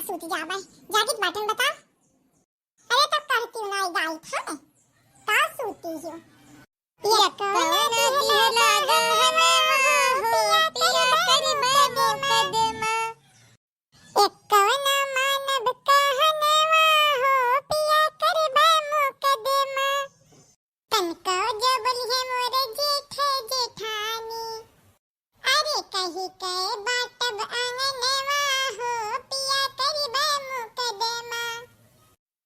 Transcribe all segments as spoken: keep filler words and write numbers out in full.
सूत जाबे, जागित बाटन बताओ। अरे तो कहती हूँ ना, गाई था, का सूती हो? ये कौन दिहला गहनवा हो, पिया करबे मुकदमा। एक कवना मानब कहनवा हो, पिया करबे मुकदमा। तनको जो बोलिहे मोरे जेठ जेठानी, अरे कही के बाटब आंगनवा हो, पिया करबे मुकदमा।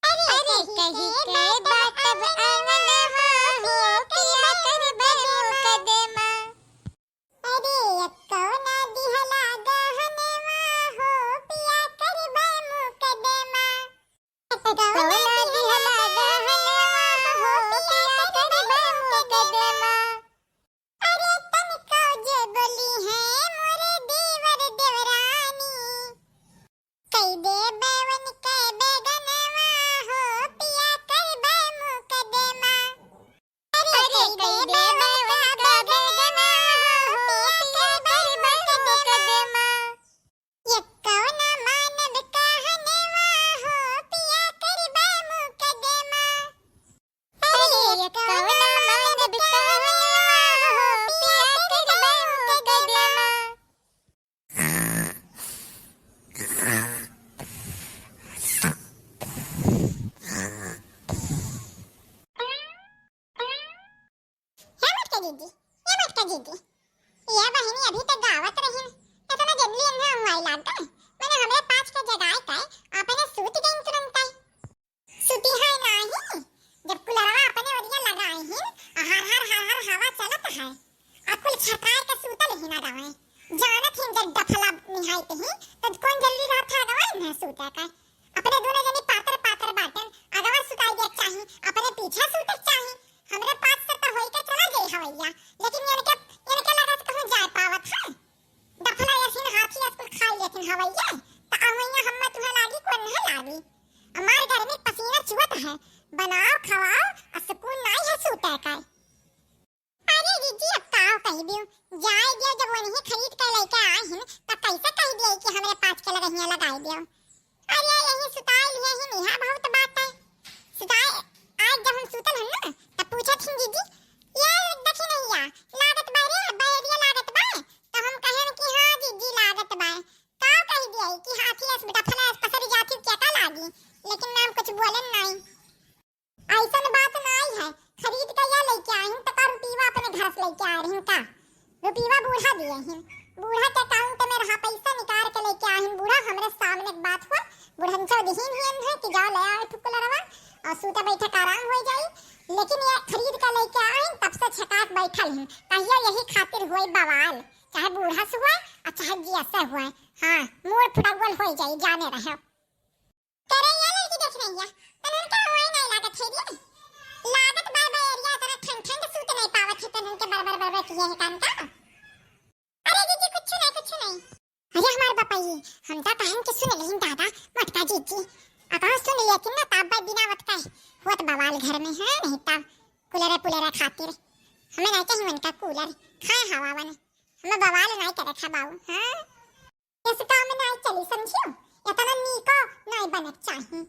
अरे कही के बाटब आंगनवा हो, पिया करबे मुकदमा। अरे एक्को ना दिहला गहनवा हो, पिया करबे मुकदमा। एक्को ना दिहला गहनवा हो, पिया करबे मुकदमा। अरे तनको जे बोलिहे मोरे देवर देवरानी, कई देबे उनके बेगनवा हो, पिया करबे मुकदमा। अरे कई देबे उनके बेगनवा हो, पिया करबे मुकदमा। एक्को ना मानब कहनवा हो, पिया करबे मुकदमा। अरे एक्को ना मानब कहनवा हो, पिया करबे मुकदमा। हे मोटका जीजी, हे मोटका जीजी, ये बहिनी अभी तक गावत रहिन, इतना जल्दी अन्हा हुआई लाग गए। मैंने हमरे पाँच के जगाए के अपने सूत गईन तुरंते। सुती है नाही, जब कुलरवा अपने ओरिया लगाए हिन, हर हर हर हर हवा चलत है, आ कुल छटाए के सूतल ही ना रहे। जानत हिन जब डफला निहाइत ही, तब कौन जल्दी रहत है अगवा इन्हें सूते का। अपने दोनों जनी पातर पातर बाटन, अगवा सुताई दे चाही, अपने पीछे सूते चाही। हमरे पास से तो होई के चला जाई हवैया, लेकिन इनके, इनके लगा से कहूँ जाए पावत है। डफला यसीन हाथी अस कुल खाई लेथिन हवैया, त अवैया हम्मे तुहे लागी कोन है लागी। हमार गर्मी पसीना चुअत है, बनाओ खवाओ, आ सुकून नाई है सूते का। अरे जीजी, अब का कही दियो, जाए दियो, जब वही खरीद के लेके आए हैं, त कैसे कही दियो कि हमरे पाँच के लगहिया लगाई दियो। अरे यही सुताई लिए ही निहा बहुत बात है। सुताई आज जब हम सुतल हन ना, तब पूछत हिन जीजी, "ये देखी नहीं या, लागत बा रे, बैरिया लागत बा?" तो हम कहन कि, "हाँ जीजी, लागत बा।" का कही दिया कि हाथी अस बेटा फला अस पसरी जाती क्या का लागी, लेकिन नाम कुछ बोलन नहीं। ऐसन बात नाई है, खरीद के या लेके आहिन, त का रुपीवा अपने घर से लेके आ रही का? रुपीवा बूढ़ा दिए हिन, बूढ़ा के account में रहा, पैसा निकाल के लेके आहिन। बूढ़ा हमरे सामने के बात हुआ, बुढ़न चौदहिन हियन है कि जाओ ले आओ ठुकुलरवा और सूते बैठे का आराम हो जाई। लेकिन ये खरीद के लेके आहिन, तब से छटाक बैठल हिन, कहियो यही खातिर हुई बवाल, चाहे बूढ़ा से हुआ और चाहे जिया से हुआ। हाँ, मूड़ फुटगुल हो जाई, जाने रहे। करे या लड़की देख रही है, तनन का हुआ ही नहीं लागत है रे। लागत बाय बैरिया तरह ठंड ठंड सूत नहीं पावत है, तनन के बरबर बरबर किए है कान का। अरे जीजी, कुछ नहीं, कुछ नहीं। अरे हमार बपाई, हम ता कहन के सुन लेहिन दादा, मोटका जीजी। अगर सुन लेतिन ना, तब बिना वत का होत बवाल घर में है, नहीं तब कूलर पुलर खातिर। हमें नहीं चाहिए उनका कूलर, खाए हवा वन। हमें बवाल नहीं करे खा बाऊ, हाँ? ऐसे काम में नहीं चली, समझियो? इतना नीको नहीं बनक चाही।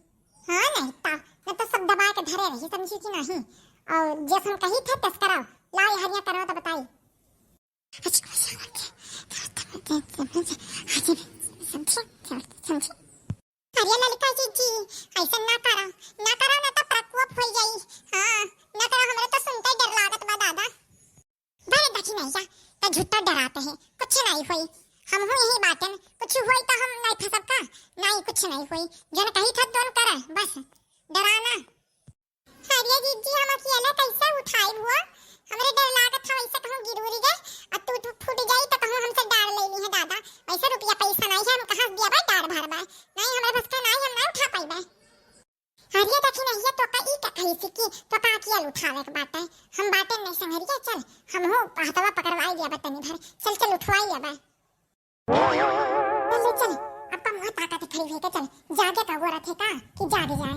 हाँ, नहीं ता, न तो सब दबा के धरे रही, समझी कि नहीं? और जैसे हम कही थे, तस कराओ। लाओ, ये हरिया करो तो बताई। समझी? समझी? अरे ललका जीजी, ऐसा ना करा, ना करा, ना तो प्रकोप हो जाई। हाँ, ना करा, हमरे तो सुनते ही डर लागत बा दादा। बड़े दखिनैया, त झुट्टा डरात है, कुछ नहीं होई। हमहू यही बाटन, कुछ होई त हम नहीं फंसब का? नहीं, कुछ नहीं होई। जौन कही था तौन करे, बस डराना। अरे जीजी, हम अकेले कैसे उठाई हुआ? हमरे डर लागत है, वैसे कहूँ गिरूरी गए, आ टूट फूट जाई त कहूँ हमसे डार ले ली है दादा। वैसे रुपया पैसा नहीं है, हम कहाँ दिया बा डार भर बा? नहीं, हमरे बस का नहीं, हम नहीं उठा पाई बा। अरे दखिनैया, तो का ई का कही थी कि तो का किया उठावे के बाटे? हम बाटे नहीं संगरिया, चल, हमहू हथवा पकड़वाई लिया बा तनी भर, चल, चल, उठवाई लिया बा। चल, चल, अब कम हुआ ताकत खड़ी है, चल, जागे का गोरत है का कि जागे जाए।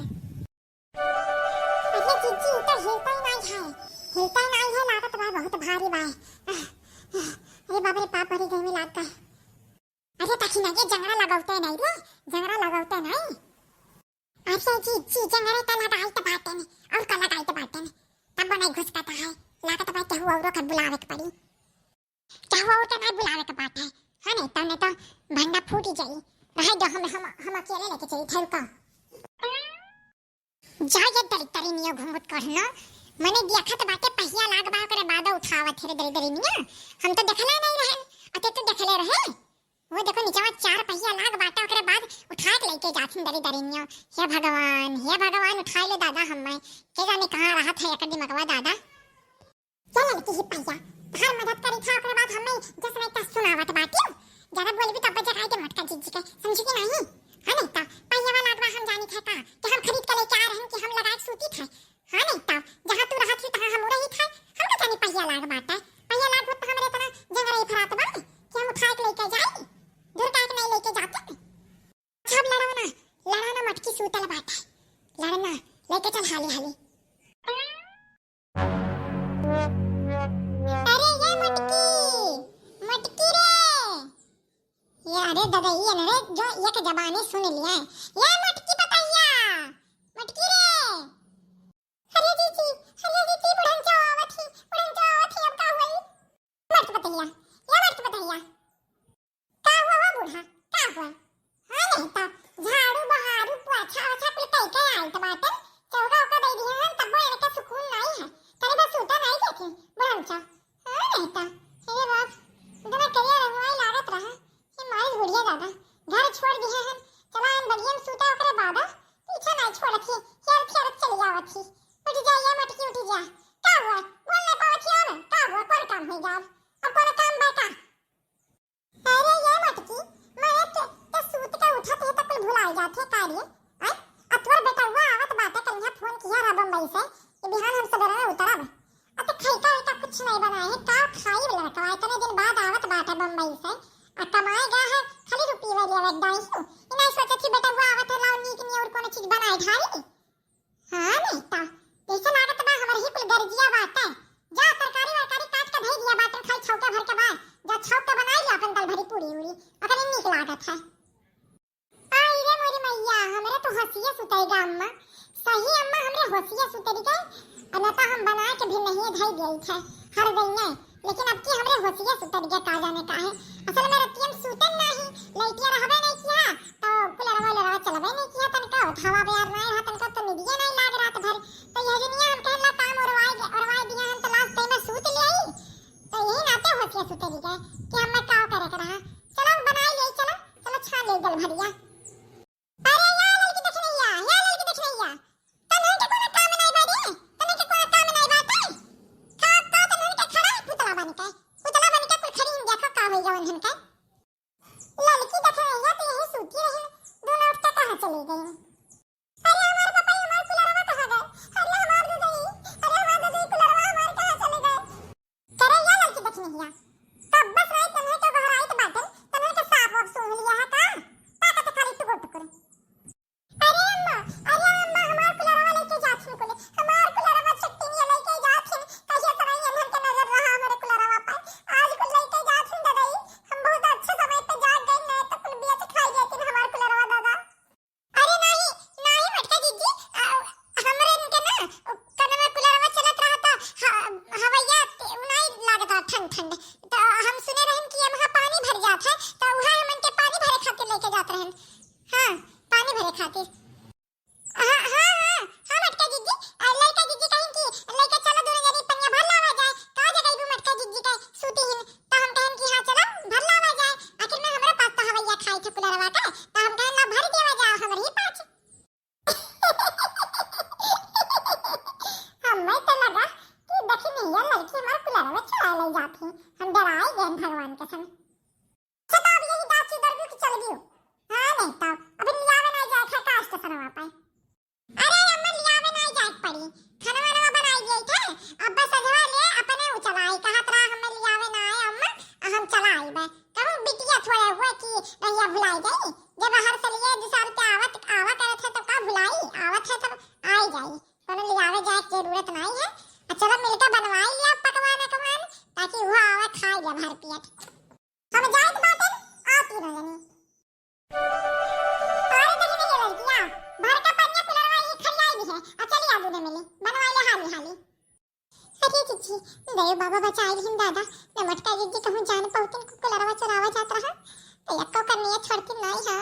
अरे जीजी, ई तो हिलता ही नहीं है, हिलता ही नहीं है, लागत बा बहुत भारी बा। आह, आह, अरे बाप रे, पाप भरी गई में लाग गए। अरे तखिन के जंगरा लगौते नहीं रे, जंगरा लगौते नहीं। अरे जीजी, जंगरे त लगाइत बाटे ने, और का लगाइत बाटे ने, तब नहीं घुसकत है, लागत बा केहू औरो के बुलावे के पड़ी। केहू और के नहीं बुलावे के बाटे, हाँ नहीं तो, नहीं तो भंडा फूट जाई। रहे दो, हम, हम, हम अकेले लेके चली थे का। जा ये दरिद्री नियो घूंघट करना, मने देखत बाटे पहिया लाग बा, ओकरे बाद उठावत है रे दरिद्री नियो। हम तो देखले नहीं रहे, अते तो देखले रहे। वो देखो निचवा चार पहिया लाग बाटे, ओकरे बाद उठा के लेके जाथिन दरिद्री नियो। हे भगवान, हे भगवान, उठा ले दादा हमें। के जाने कहाँ रहत है एकर दिमगवा दादा। चल लड़की ही पहिया, तहार मदद करी था, ओकरे बाद हमें जस नहीं तस सुनावत बाटियो। ज्यादा बोलबी तब जगाई दे मोटका जीजी के, समझी कि नहीं? हाँ नहीं तो पहिया वाला अगवा हम जानी थे का कि हम खरीद के लेके आ रहे हैं कि हम लगा के सूती थे। हाँ नहीं तो जहाँ तू रहत ही तहाँ हम रही थे, हम का जानी पहिया लाग बाटे। पहिया लाग होत तो हमरे इतना जंगरई फरात बा कि हम उठा के लेके जाई। दूर काहे के नहीं लेके जाते। अच्छा अब लड़ो ना, लड़ो ना, मटकी सूतल बाटे। लड़ना, लेके चल हाली हाली। अरे ये मटकी, मटकी रे। ये अरे दादा, ये न रे, जो एक जबानी सुन लिया है। ये मटकी पतैया, मटकी रे। अरे जीजी, अरे जीजी, बुढ़न जाओ आवत ही, बुढ़न जाओ आवत ही, अब का हुई? मटकी पतैया, ये मटकी पतैया। का हुआ हो बूढ़ा? का हुआ? हाँ नहीं तो झाड़ू बहारू पोछा ओछा कुल कई के आइत बाटे। चौका ओका दे दिए हैं, तब वो इनके सुकून नहीं है। तनी बस सूता नहीं देती, बुढ़मचा। हाँ नहीं तो, हे बाप, इतना करिया रंगवाई लागत रहा। ये मारी बुढ़िया दादा, घर छोड़ दिए हैं। चला इन बगिया में सूता ओकरे बाद, पीछे नहीं छोड़त ही, हेर फेरत चली आवत ही। उठ जा, ये मटकी उठ जा। का हुआ? बोल नहीं पावत ही अब? का हुआ? कौन काम हो गया? अब कौन काम बा का? अरे ये मटकी, मारे के, के सूत के उठत है त कुल भुलाए जात है का रे? आय, आ तोर बेटवा आवत बाटे, कलिया फोन किया रहा बम्बई से कि बिहान हम सबेरे में उतरब। आ त खैका वैका कुछ नहीं बनाए है, का खाई लड़कवा, इतने दिन बाद आवत बाटे बम्बई से, आ कमाए गया है, खाली रुपये ले लेवे डाई हो। ई नहीं सोचत ही बेटवा आवत है, लाओ नीक नियर कोनो चीज बनाए ढारी। हाँ नहीं तो, जैसे लागत बा हमर ही कुल गर्जिया बाटे। जा तरकारी वरकारी काट के धई दिया बाटे, खाई छौके भर के बा। जा छौक के बनाई लिया अपन दाल भरी पूरी उरी, ओकरे नीक लागत है। आई रे मोरी मैया, हमरे तो हंसिया सुताई गा अम्मा। सही अम्मा, हमरे हंसिया सुतरी गए। अब ना तो हम बना के भी नहीं धई दिए थे, हर गई है। लेकिन अब की हमरे होशिया सुतरिया का जाने का है। असल में रतिया में सूतन नाही, लइटिया रहबे नहीं किया, तो कूलरवा उलरवा चलबे नहीं किया तनका, हवा बयार नहीं रहा तनका, तो निदिया नहीं लाग रात भर। तो यह जनिया हम कहला काम ओरवाए दे, ओरवाए दिया हम तो लास्ट टाइम में सूत ले आई। तो यही नाते होशिया सुतरिया कि हमें का करे के रहा। चलो बनाई ले, चलो, चलो छान ले जल भरिया। अरे या ललकी दखिनैया, या ललकी दखिनैया, तन्हन के कोनो काम नाई बा रे, तन्हन के कोनो काम नाई बाटे। का, का तन्हन के खड़ा है पुतला बन के, पुतला बन के कुल खड़ी हैं, देखो का होई गवन हन के। ललकी दखिनैया तो यहीं सूती रही, दोनों उठ के कहाँ चली गई? अरे हमार पपई, हमार कुलरवा कहाँ गए? अरे हमार दुदई, अरे हमार दुदई, कुलरवा हमार कहाँ चले गए? करे या ललकी दखिनैया, कब बस रात तन्हे के बहराइत बाटन, तन्हे के साफ वाफ सूंघ लिया है का? ताकत खाली टुकुर टुकुर। अरे अम्मा, अरे अम्मा, हमार कुलरवा लेके जाथिन कुले, हमार कुलरवा चट्टिनिया लेके जाथिन, कहिया से रही एन्हन के नजर रहा हमरे कुलरवा पर, आज कुल लेके जाथिन ददई, हम बहुत अच्छे समय पे जाग गए, नहीं तो कुल बेच खाई जाथिन हमार कुलरवा दादा। अरे नाही, नाही मटका जीजी, आ, हमरे इनके ना, कनवा कुलरवा चलत रहा त ह-, हवैया ते-, उ नाही लागत रहा ठंड ठंड। त हम सुने रहन कि एमहा पानी भर जात है, त उहे हमन के पानी भरे खातिर लेके जात रहन। हाँ, पानी भरे खातिर। हाँ, हाँ, हाँ, हाँ मटका जीजी, आ, लइका जीजी कहिन कि लइका चलो दोनों जनी पनिया भर लावा जाए। का जगह भी मटका जीजी के सूती हिन। त हम कहन कि हाँ, चलो, भर लावा जाए। आखिर में हमरे पास तो हवैया खाई थे कुलरवा के, त हम कहन ला भर देवा जाए हमरे ही पास। हमें तो लगा कि दखिनैया लड़की हमार कुलरवा चुरा ले जाती। हम डराए गए भगवान कसम। अच्छा, तो अब यही दाची दरबू की चल गई। हाँ, नहीं तो अभी लियावे ना जाए था का स्टेशनवा पे। अरे अम्मा, लियावे नाई जाए के पड़ी, खाना वाना बनाई दिए थे। अब बस अजवा ले अपने उ चलाई, कहत रहा हमें लियावे ना आए अम्मा, आ हम चला आई बे। कहूँ बिटिया थोड़े हुए कि रहिया भुलाई गई। जब हर सलिए दो साल के आवत, आवा करे थे तो का भुलाई, आवत है तब आई जाई, कोनो लियावे जाए के जरूरत नहीं है। आ चलो मिलके बनवाई लिया पकवान अकवान, ताकि वो आवे खाई ले भर पेट। हम जाइत बाटन, आती अरे नहीं, नहीं, लड़किया, भर का पनिया कुलरवा ही खड़ियाई दी है, आ चली आ दूने मिली, बनवाई ले हाली हाली। अरे जीजी, दे बाबा बचाई लिहिन दादा, न मोटका जीजी कहूँ जान पावतिन कुकुलरवा चोरावा जात रहा, तो यक्को करनिया छोड़तिन नाई हा।